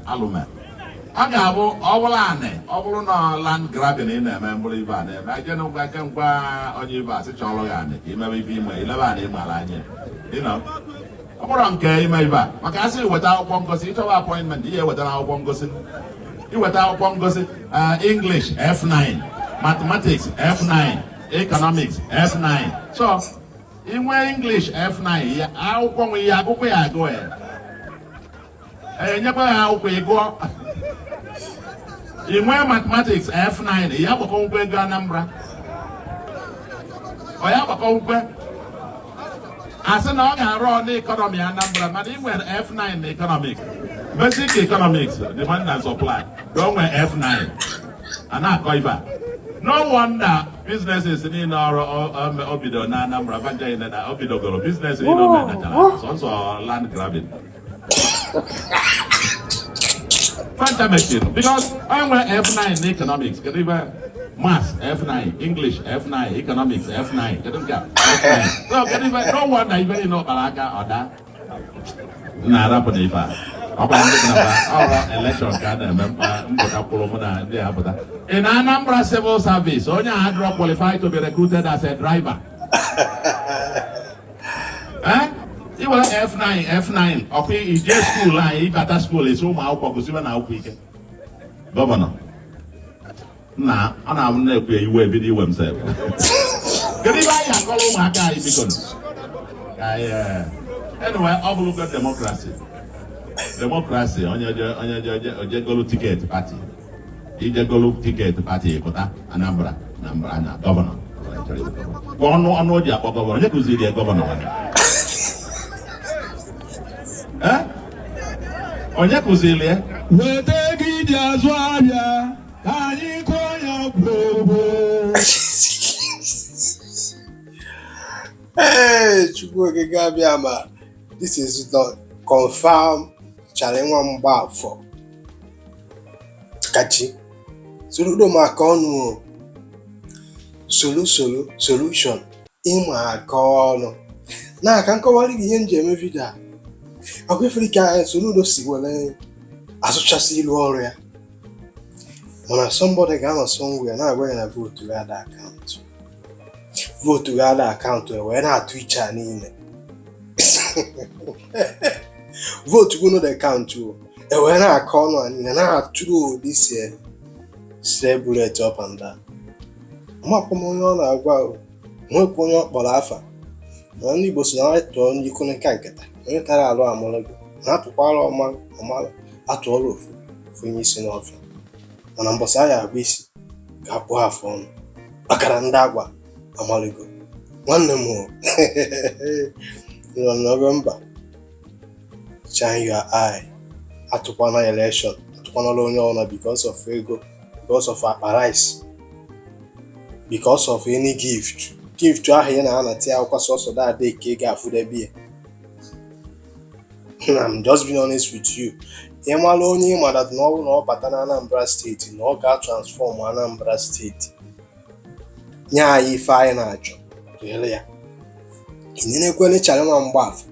Alụme ọ ga-abụ ọ bụrụ anị, ọ bụrụ na land grabbing ị na-eme, mbụrụ ibe a na-eme eje ngwa je ngwa onye ibe a sị chọrọ ya anị ka imebe ife ime ilebe anị ịmara anya. Ọ bụrụ nke ime ibe a maka asị weta akwụkwọ ngosi, ịchọba appointment, ihe wetara akwụkwọ ngosi, iweta akwụkwọ ngosi, English F9, Mathematics F9, Economics F9. So inwe English F9 ya, akwụkwọ nwe ihe agụkọ ya agụ ya, enyekwa ya akwụkwọ ịgụọ. Inwe Mathematics F9 ya, gbakọnwukwe ego Anambra, ọ ya gbakọnwukwe, asị na ọ ga-arụ ọnụ economy Anambra, mana ị nwere F9 na economics, basic economics, demand and supply, ka o nwee F9 a na-akọ ife a. No wonder businesses niile ọrụ o bido na Anambra banje na o bidogoro business niile o menachara sọnsọ land grabbing fanta machine, because I nwere F9 na economics. Kedu ife? Maths F9, English F9, Economics F9, kedu nke a? F9. So kedu ife? No wonder ife niile ọ kpara aka ọ daa na-arapụ na ife a. Ọkwa ndị dị na ọrụ election ka a na-eme mpụta kwụrụ mụ na ndị a pụta in Anambra Civil Service, onye a adịrọ qualified to be recruited as a driver. Eh? I were F9 F9, ọkwa ije school anyị, ịbata school esi ụmụ akwụkwọ gụziwe na akwụkwọ ike. Governor na ọ na-abụ na-ekwu ya, iwe ebido iwe m sef. Kedu ibe anyị akọrọ ụmụaka anyị? Biko ka anyị, anyway, ọ bụrụgo democracy, democracy, onye je onye je ojegolu ticket party, ijegolu ticket party pụta Anambra Anambra na governor. Kwa ọnụ ọnụ o ji akpọ governor, onye kụziri ya governor? Eh? Onye kụziri ya? Weta ego iji azụ ahịa ka anyị kụọ ya gwogwo. Hey, Chukwu Okike Abịama, this is the confirm Charlie nwa Mgbafọ kachi Soludo maka ọnụ o. Solu solu solution ịma aka ọnụ na aka nkọwara gị ihe m ji eme video a. Akwa efere ka Soludo si were asụchasị ilu ọrụ ya, mana somebody ga-anọ somewhere na-agwa ya na vote ya ada account, vote ya ada account, e wee na-atụ iche a niile vote go no dey count o, e wee na-akọ ọnụ a niile na-atụrụ ụdị si stray bullet up and down. Amakwa m onye ọ na-agwa o, nwekwa onye ọ kpọrọ afa, na ndị Igbo si na tụọ ndị ikwu nka nkịta, onye tara alụ amụrụ gị na atụkwara ọma ọmara atụọla ofu onye isi n'ọfịa, mana mbọsị a ya agba isi ga-akpụ afụ ọnụ maka na ndị agwa amalụgo. Nwanne m o, nọ November, shine your eye, atụkwana election, atụkwanala onye ọbụla because of ego, because of akpa rice, because of any gift. Gift ahụ ị na-anata ya akwụkwọ sọsọ that day ka ị ga-afụdebe ya. I'm just being honest with you. Ị mara onye ị ma that na ọ bụrụ na ọ bata na Anambra State na ọ ga-transform Anambra State, nye anyị ife anyị na-achọ, tụnyere ya. Ị nenekwere Charlie nwa Mgbafọ,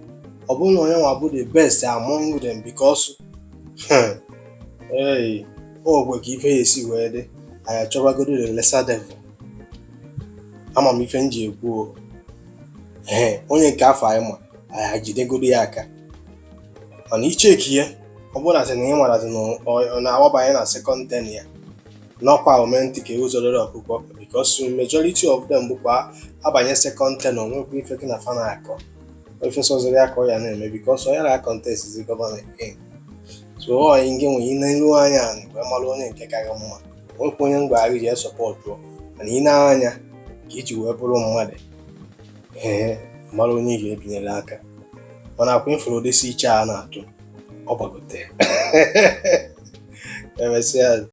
ọ bụrụ na onye nwa bụ the best among them, because hey, o nwekwe ka ife ya esi wee dị, anyị achọbagodo the lesser devil. Ama m ife m ji ekwu o. Ee, onye nke afọ anyị ma anyị ejidegodo ya aka, mana icheki ya, ọ bụrụ na sị na ị mara sị na ọ na-awabanye na second term ya n'ọkwa omentị ka ewu zọrọ ọkụkọ, because majority of them bụkwa abanye second term, onwekwa ife gị na fa na-akọ ife sọziri ya ka ọ ya na-eme, because ọ ya na contest zi governor again. So ọ gị nwe ị na-elu anya wee mara onye nke ka gị mma. Nwekwa onye mgbe agị ji esọpọtụ, mana ị na-anya ka iji wee bụrụ mmadụ, ee, mara onye ị ga-ebinyere aka. Mana akwa ịfụrụ ụdị si iche a na-atụ ọ gbagote emesịa.